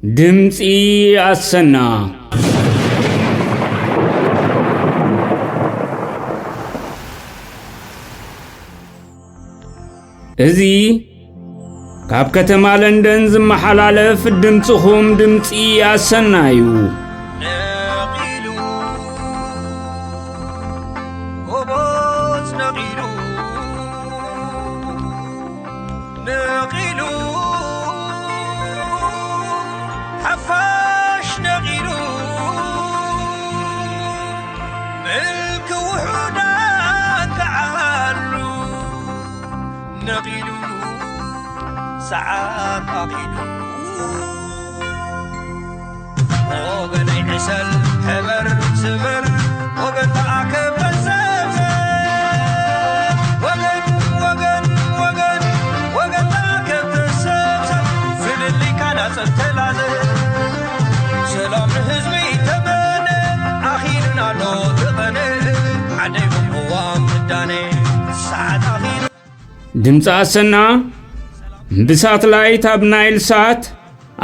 ድምፂ ኣሰና። እዚ ካብ ከተማ ለንደን ዝመሓላለፍ ድምፅኹም ድምፂ ኣሰና እዩ። ነቒሉ፣ ጎቦት ነቒሉ፣ ነቒሉ፣ ሓፋሽ ነቒሉ፣ ምልኪ ውሑዳን ክዓሉ ነቒሉ፣ ሰዓት ኣኺሉ። ወገነይ ዕሰል፣ ሕበር፣ ስበር፣ ወገን ተኣከብ፣ ተሰብሰብ። ወገን፣ ወገን፣ ወገን፣ ወገን ተኣከብ፣ ተሰብሰብ። ፍልልይካ ናጸብ ተላዘብ። ሰላም ንህዝቢ ተመነ፣ ኣኺሉና ኣሎ እቲ ቐነ። ዓደይ ቅዋም ምዳነ፣ ሰዓት ኣኺሉ። ድምፂ ኣሰና ብሳትላይት ኣብ ናይል ሳት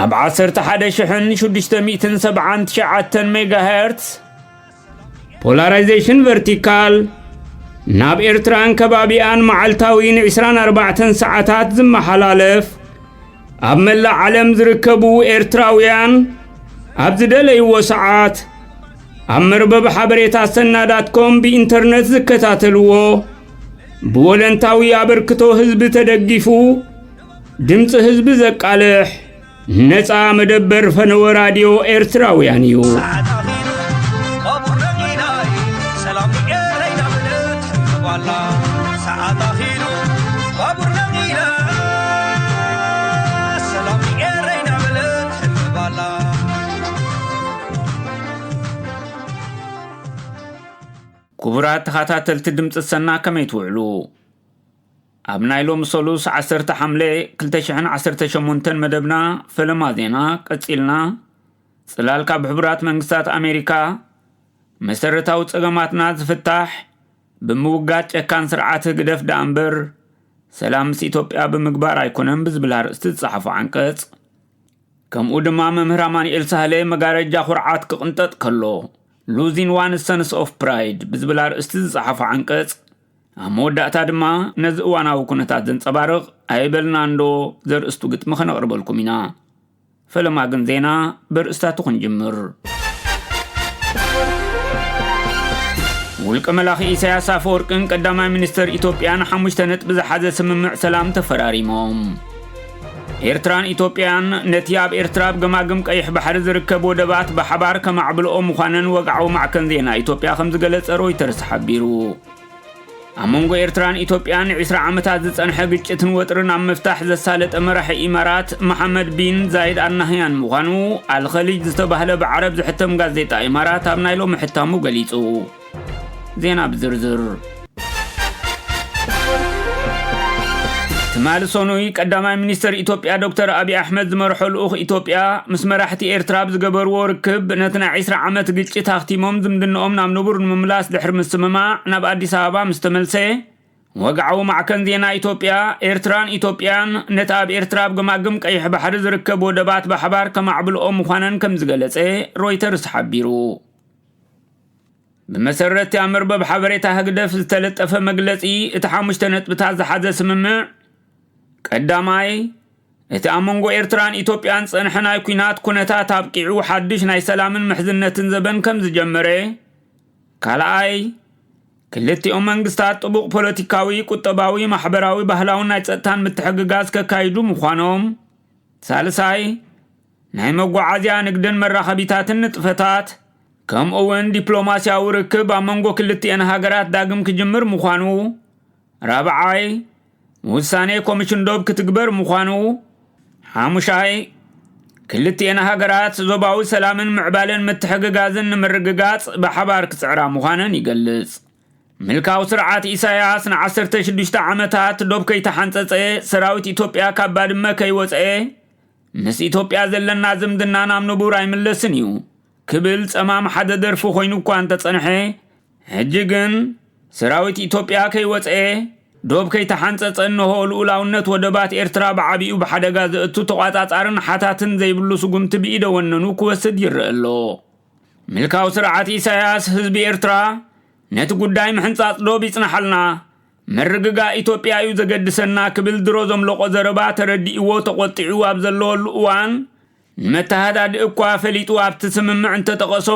ኣብ ዓሰርተ ሓደ ሽሕን ሽዱሽተ ሚእትን ሰብዓን ትሽዓተን ሜጋሄርትስ ፖላራይዜሽን ቨርቲካል ናብ ኤርትራን ከባቢኣን መዓልታዊ ንዕስራን ኣርባዕተን ሰዓታት ዝመሓላለፍ፣ ኣብ መላእ ዓለም ዝርከቡ ኤርትራውያን ኣብ ዝደለይዎ ሰዓት ኣብ መርበብ ሓበሬታ ኣሰና ዳት ኮም ብኢንተርነት ዝከታተልዎ፣ ብወለንታዊ ኣበርክቶ ህዝቢ ተደጊፉ ድምፂ ህዝቢ ዘቃልሕ ነፃ መደበር ፈነወ ራድዮ ኤርትራውያን እዩ። ሰዓት ኣኺሉ፣ ባቡር ነቒላ፣ ሰላም ንኤረይ እናበለት ትሕንበብ ኣላ። ሰዓት ኣኺሉ፣ ባቡር ነቒላ፣ ሰላም ንኤረይ እናበለት ትሕንበብ ኣላ። ክቡራት ተኸታተልቲ ድምፂ ሰና፣ ከመይ ትውዕሉ? ኣብ ናይ ሎሚ ሰሉስ ዓሰርተ ሓምለ ክልተ ሽሕን ዓሰርተ ሸሞንተን መደብና ፈለማ ዜና ቀጺልና፣ ጽላል ካብ ሕቡራት መንግስታት ኣሜሪካ መሰረታዊ ጸገማትና ዝፍታሕ ብምውጋድ ጨካን ስርዓት ህግደፍ ደኣ እምበር ሰላም ምስ ኢትዮጵያ ብምግባር ኣይኮነን ብዝብል ኣርእስቲ ዝጸሓፎ ዓንቀጽ፣ ከምኡ ድማ መምህር ኣማኑኤል ሳህለ መጋረጃ ኩርዓት ክቕንጠጥ ከሎ፣ Losing One's Sense of Pride ብዝብል ኣርእስቲ ዝጸሓፎ ዓንቀጽ፣ ኣብ መወዳእታ ድማ ነዚ እዋናዊ ኩነታት ዘንጸባርቕ ኣይበልናንዶ ዘርእስቱ ግጥሚ ከነቕርበልኩም ኢና። ፈለማ ግን ዜና በርእስታቱ ክንጅምር። ውልቀ መላኺ ኢሳያስ ኣፈወርቅን ቀዳማይ ሚኒስተር ኢትዮጵያን ሓሙሽተ ነጥቢ ዝሓዘ ስምምዕ ሰላም ተፈራሪሞም። ኤርትራን ኢትዮጵያን ነቲ ኣብ ኤርትራ ኣብ ገማግም ቀይሕ ባሕሪ ዝርከብ ወደባት ብሓባር ከማዕብልኦ ምዃነን ወግዓዊ ማዕከን ዜና ኢትዮጵያ ከም ዝገለጸ ሮይተርስ ሓቢሩ። ኣብ መንጎ ኤርትራን ኢትዮጵያን ንዕስራ ዓመታት ዝጸንሐ ግጭትን ወጥርን ኣብ ምፍታሕ ዘሳለጠ መራሒ ኢማራት መሓመድ ቢን ዛይድ ኣልናህያን ምዃኑ ኣልኸሊጅ ዝተባህለ ብዓረብ ዝሕተም ጋዜጣ ኢማራት ኣብ ናይ ሎሚ ሕታሙ ገሊጹ። ዜና ብዝርዝር። ትማሊ ሰኑይ ቀዳማይ ሚኒስተር ኢትዮጵያ ዶክተር ኣብይ ኣሕመድ ዝመርሖ ልኡኽ ኢትዮጵያ ምስ መራሕቲ ኤርትራ ኣብ ዝገበርዎ ርክብ ነቲ ናይ ዕስራ ዓመት ግጭት ኣኽቲሞም ዝምድንኦም ናብ ንቡር ንምምላስ ድሕሪ ምስምማዕ ናብ ኣዲስ ኣበባ ምስ ተመልሰ፣ ወግዓዊ ማዕከን ዜና ኢትዮጵያ ኤርትራን ኢትዮጵያን ነቲ ኣብ ኤርትራ ኣብ ገማግም ቀይሕ ባሕሪ ዝርከብ ወደባት ብሓባር ከማዕብልኦ ምዃነን ከም ዝገለጸ ሮይተርስ ሓቢሩ። ብመሰረት እቲ ኣብ መርበብ ሓበሬታ ህግደፍ ዝተለጠፈ መግለጺ፣ እቲ ሓሙሽተ ነጥብታት ዝሓዘ ስምምዕ፣ ቀዳማይ፣ እቲ ኣብ መንጎ ኤርትራን ኢትዮጵያን ዝጸንሐ ናይ ኲናት ኩነታት ኣብቂዑ ሓድሽ ናይ ሰላምን ምሕዝነትን ዘበን ከም ዝጀመረ፣ ካልኣይ፣ ክልቲኦም መንግስታት ጥቡቕ ፖለቲካዊ፣ ቁጠባዊ፣ ማሕበራዊ፣ ባህላውን ናይ ጸጥታን ምትሕግጋዝ ከካይዱ ምዃኖም፣ ሳልሳይ፣ ናይ መጓዓዝያ፣ ንግድን መራኸቢታትን ንጥፈታት፣ ከምኡ እውን ዲፕሎማስያዊ ርክብ ኣብ መንጎ ክልቲኤን ሃገራት ዳግም ክጅምር ምዃኑ፣ ራብዓይ፣ ውሳኔ ኮሚሽን ዶብ ክትግበር ምዃኑ፣ ሓሙሻይ፣ ክልቲኤን ሃገራት ዞባዊ ሰላምን ምዕባለን ምትሕግጋዝን ንምርግጋጽ ብሓባር ክጽዕራ ምዃነን ይገልጽ። ምልካዊ ስርዓት ኢሳያስ ንዓሰርተ ሽዱሽተ ዓመታት ዶብ ከይተሓንጸጸ፣ ሰራዊት ኢትዮጵያ ካብ ባድመ ከይወጸኤ፣ ምስ ኢትዮጵያ ዘለና ዝምድና ናብ ንቡር ኣይምለስን እዩ ክብል ጸማም ሓደ ደርፊ ኮይኑ እኳ እንተጸንሐ፣ ሕጂ ግን ሰራዊት ኢትዮጵያ ከይወጸኤ፣ ዶብ ከይተሓንጸጸ፣ እንሆ ልኡላውነት ወደባት ኤርትራ ብዓቢኡ ብሓደጋ ዘእቱ፣ ተቋጻጻርን ሓታትን ዘይብሉ ስጉምቲ ብኢደ ወነኑ ክወስድ ይረአ ኣሎ። ምልካዊ ስርዓት ኢሳያስ፣ ህዝቢ ኤርትራ ነቲ ጉዳይ ምሕንጻጽ ዶብ ይጽናሓልና፣ ምርግጋእ ኢትዮጵያ እዩ ዘገድሰና ክብል ድሮ ዘምለቖ ዘረባ ተረዲእዎ ተቖጢዑ ኣብ ዘለወሉ እዋን፣ ንመተሃዳድእ እኳ ፈሊጡ ኣብቲ ስምምዕ እንተጠቐሶ፣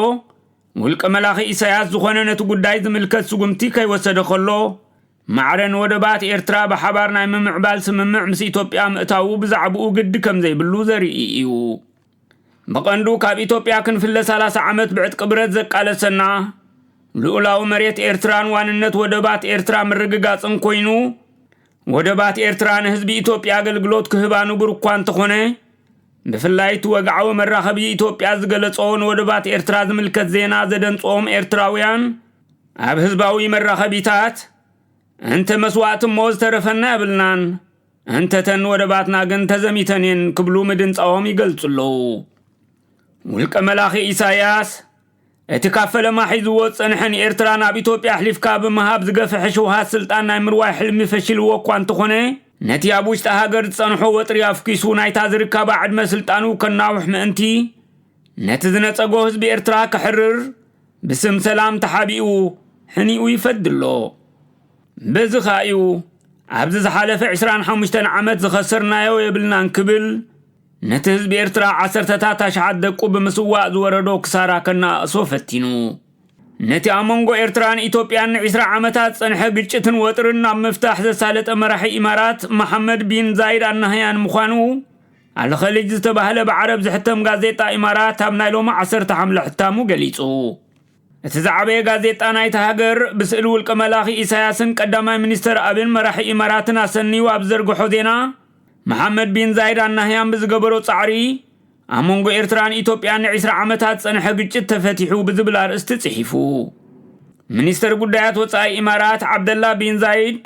ውልቀ መላኺ ኢሳያስ ዝኾነ ነቲ ጉዳይ ዝምልከት ስጉምቲ ከይወሰደ ከሎ፣ ማዕረ ንወደባት ኤርትራ ብሓባር ናይ ምምዕባል ስምምዕ ምስ ኢትዮጵያ ምእታዉ ብዛዕባኡ ግዲ ከም ዘይብሉ ዘርኢ እዩ። ብቐንዱ ካብ ኢትዮጵያ ክንፍለ ሰላሳ ዓመት ብዕጥቂ ብረት ዘቃለሰና፣ ልኡላዊ መሬት ኤርትራን ዋንነት ወደባት ኤርትራ ምርግጋጽን ኮይኑ፣ ወደባት ኤርትራ ንህዝቢ ኢትዮጵያ ኣገልግሎት ክህባ ንቡር እኳ እንተኾነ፣ ብፍላይ እቲ ወግዓዊ መራኸቢ ኢትዮጵያ ዝገለጾ ንወደባት ኤርትራ ዝምልከት ዜና ዘደንጽኦም ኤርትራውያን፣ ኣብ ህዝባዊ መራኸቢታት፣ "እንተ መስዋእቲ እሞ ዝተረፈና የብልናን፣ እንተ ተን ወደባትና ግን ተዘሚተን እየን" ክብሉ ምድንጻዎም ይገልጹ ኣለዉ። ውልቀ መላኺ ኢሳያስ፣ እቲ ካብ ፈለማ ሒዝዎ ዝጸንሐ ንኤርትራ ናብ ኢትዮጵያ ኣሕሊፍካ ብምሃብ ዝገፍሐ ሽውሃት ስልጣን ናይ ምርዋይ ሕልሚ ፈሺልዎ እኳ እንተኾነ፣ ነቲ ኣብ ውሽጢ ሃገር ዝጸንሖ ወጥሪ ኣፍኪሱ ናይታ ዝርከባ ዕድመ ስልጣኑ ከናውሕ ምእንቲ፣ ነቲ ዝነጸጎ ህዝቢ ኤርትራ ከሕርር፣ ብስም ሰላም ተሓቢኡ ሕኒኡ ይፈዲ ኣሎ። በዚ ኸኣ እዩ፣ ኣብዚ ዝሓለፈ ዕስራን ሓሙሽተን ዓመት ዝኸሰርናዮ የብልናን ክብል፣ ነቲ ህዝቢ ኤርትራ ዓሰርተታት ኣሽሓት ደቁ ብምስዋእ ዝወረዶ ክሳራ ከነኣእሶ ፈቲኑ። ነቲ ኣብ መንጎ ኤርትራን ኢትዮጵያን ንዕስራ ዓመታት ዝጸንሐ ግጭትን ወጥርን ናብ ምፍታሕ ዘሳለጠ መራሒ ኢማራት መሓመድ ቢን ዛይድ ኣልናህያን ምዃኑ፣ ኣልኸሊጅ ዝተባህለ ብዓረብ ዝሕተም ጋዜጣ ኢማራት ኣብ ናይ ሎሚ ዓሰርተ ሓምለ ሕታሙ ገሊጹ። እቲ ዝዓበየ ጋዜጣ ናይታ ሃገር፣ ብስእሊ ውልቀ መላኺ ኢሳያስን ቀዳማይ ሚኒስተር ኣብን መራሒ ኢማራትን ኣሰንዩ ኣብ ዝዘርግሖ ዜና፣ መሓመድ ቢን ዛይድ ኣልናህያን ብዝገበሮ ጻዕሪ፣ ኣብ መንጎ ኤርትራን ኢትዮጵያን ንዕስራ ዓመታት ዝጸንሐ ግጭት ተፈቲሑ ብዝብል ኣርእስቲ ጽሒፉ። ሚኒስተር ጉዳያት ወጻኢ ኢማራት ዓብደላ ቢን ዛይድ፣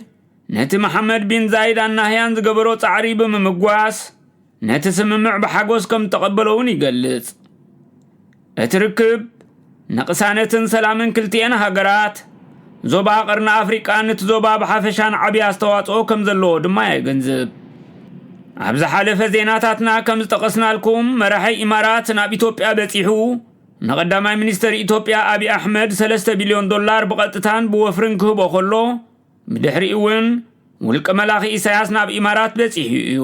ነቲ መሓመድ ቢን ዛይድ ኣልናህያን ዝገበሮ ጻዕሪ ብምምጓስ፣ ነቲ ስምምዕ ብሓጎስ ከም ዝተቐበሎ እውን ይገልጽ። እቲ ርክብ ንቅሳነትን ሰላምን ክልቲኤን ሃገራት፣ ዞባ ቀርኒ ኣፍሪቃን ነቲ ዞባ ብሓፈሻን ዓቢ ኣስተዋጽኦ ከም ዘለዎ ድማ የገንዝብ። ኣብ ዝሓለፈ ዜናታትና ከም ዝጠቐስናልኩም፣ መራሒ ኢማራት ናብ ኢትዮጵያ በጺሑ፣ ንቀዳማይ ሚኒስተር ኢትዮጵያ ኣቢ ኣሕመድ ሰለስተ ቢልዮን ዶላር ብቐጥታን ብወፍርን ክህቦ ከሎ፣ ብድሕሪኡ እውን ውልቀ መላኺ ኢሳያስ ናብ ኢማራት በጺሑ እዩ።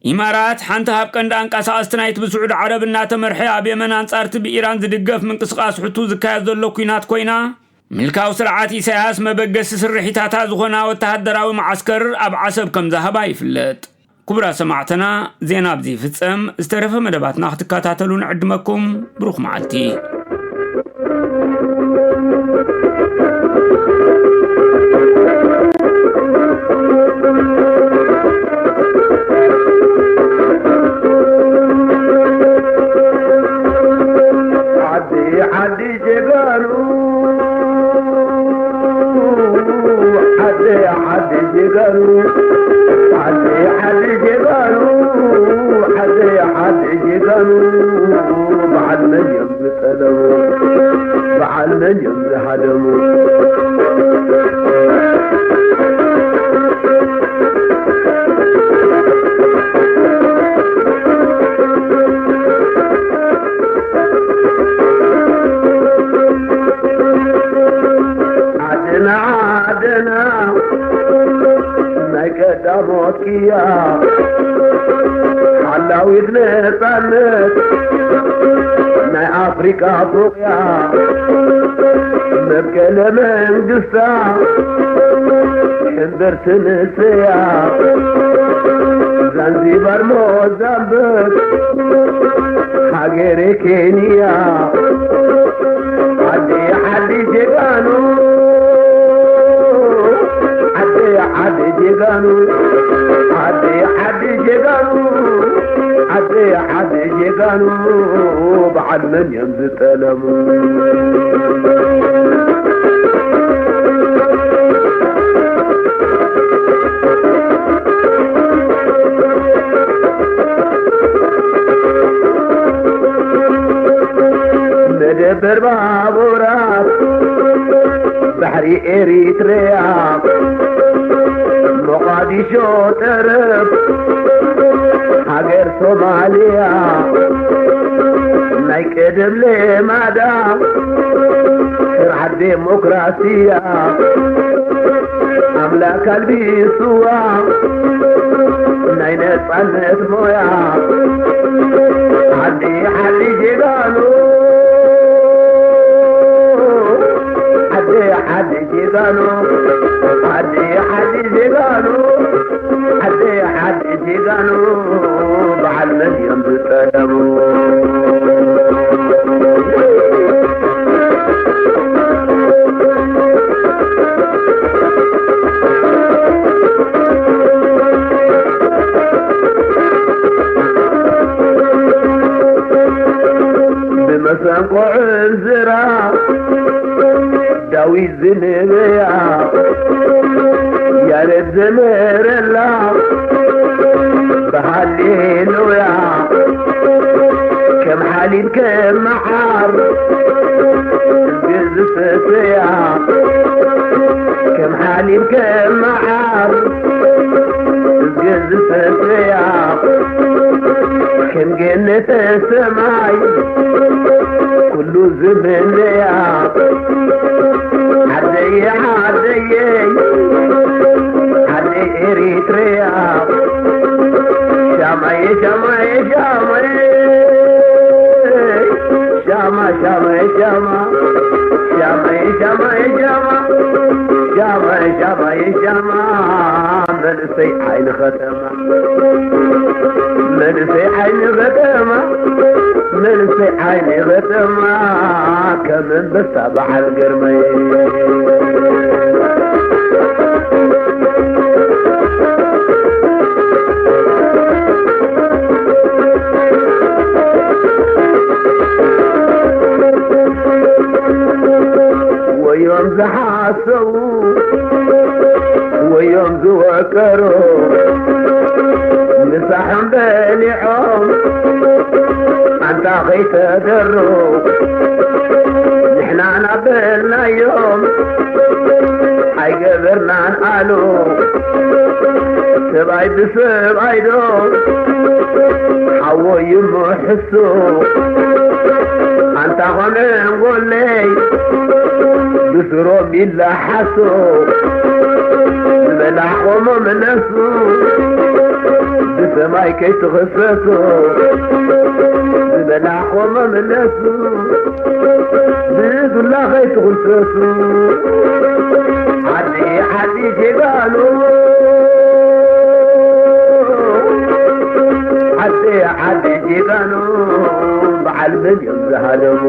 ኢማራት፣ ሓንቲ ካብ ቀንዲ ኣንቀሳቐስቲ ናይቲ ብስዑዲ ዓረብ እናተመርሐ ኣብ የመን ኣንጻርቲ ብኢራን ዝድገፍ ምንቅስቓስ ሕቱ ዝካየድ ዘሎ ኲናት ኮይና፣ ምልካዊ ስርዓት ኢሳያስ መበገሲ ስርሒታታ ዝኾና ወተሃደራዊ መዓስከር ኣብ ዓሰብ ከም ዝሃባ ይፍለጥ። ክቡራት ሰማዕትና፣ ዜና ኣብዚ ይፍጸም። ዝተረፈ መደባትና ክትከታተሉ ንዕድመኩም። ብሩኽ መዓልቲ። ዓዲ ዓዲ ጀጋኑ፣ ዓዲ ዓዲ ጀጋኑ፣ ዓዲ ዓዲ ጀጋኑ፣ ዓዲ ዓዲ ጀጋኑ፣ በዓል መን እዮም ዝጠለሙ፣ በዓል መን እዮም ዝሃደሙ። ዓድና ዓድና ናይ ቀዳሞት ቅያ፣ ሓላዊት ነጻነት ናይ ኣፍሪቃ ፎቕያ፣ መብቀለ መንግስታ ሕምብርቲ ንስያ፣ ዛንዚባር ሞዛምቢክ ሃገረ ኬንያ፣ ዓዲ ዓዲ ጀጋኑ፣ ዓዲ ዓዲ ጀጋኑ፣ ዓዲ ዓዲ ጀጋኑ፣ ዓዲ ዓዲ ጀጋኑ፣ በዓል መን እዮም ዝጠለሙ? መደበር ባቡራት ባሕሪ ኤሪትሪያ፣ ሞቃዲሾ ጠረፍ ሃገር ሶማልያ ናይ ቀደም ልማዳ ስርዓት ዴሞክራስያ ኣምላክ ኣልቢስዋ ናይ ነጻነት ሞያ ዓዲ ዓዲ ጀጋኑ ዓዲ ዓዲ ጀጋኑ ዓዲ ዓዲ ጀጋኑ ዓዲ ዓዲ ጀጋኑ በዓል መን እዮም ዝጠለሙ? ብመሰንቆ ዕዝራ ዳዊት ዝንበያ ያሬድ ዘመረላ ብሃሌሉያ ከም ሓሊብ ከም መዓር ዝሰተያ ከም ሓሊብ ከም መዓር ዝሰተያ ከም ገነተ ሰማይ ኩሉ ዝምነያ ዓደየ ዓደየ ዓደይ ኤሪትሪያ ሻማየ ሻማየ ሻማየ ሻማ ሻማየ ሻማ ሻማየ ሻማየ ሻማ ሻማየ ሻማየ ሻማ መንእሰይ ዓይኒ ከተማ መንእሰይ ዓይኒ ከተማ መንእሰይ ዓይኒ ከተማ ከም ኣንበሳ በዓል ግርመይ ወዮም ዝሓሰቡ ወዮም ዝወቀሩ ምሳሕም በሊዖም ኣንታ ከይተደሩ ንሕና ናበልናዮም ኣይገበርናን ኣሉ ሰብኣይ ብሰብኣይ ዶ ሓወይ ይምሕሱ ኣንታ ኾነ እንጎለይ ብስሮም ይላሓሱ ዝበላሕኾሞ ምለሱ ብሰማይ ከይትኽሰሱ ዝበላሕኾሞ ምለሱ ብዱላ ከይትኽሰሱ ዓዲ ዓዲ ጀጋኑ ዓዲ ዓዲ ጀጋኑ በዓል መን እዮም ዝሃደሙ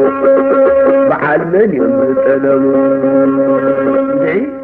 በዓል መን እዮም ዝጠለሙ እንድዒ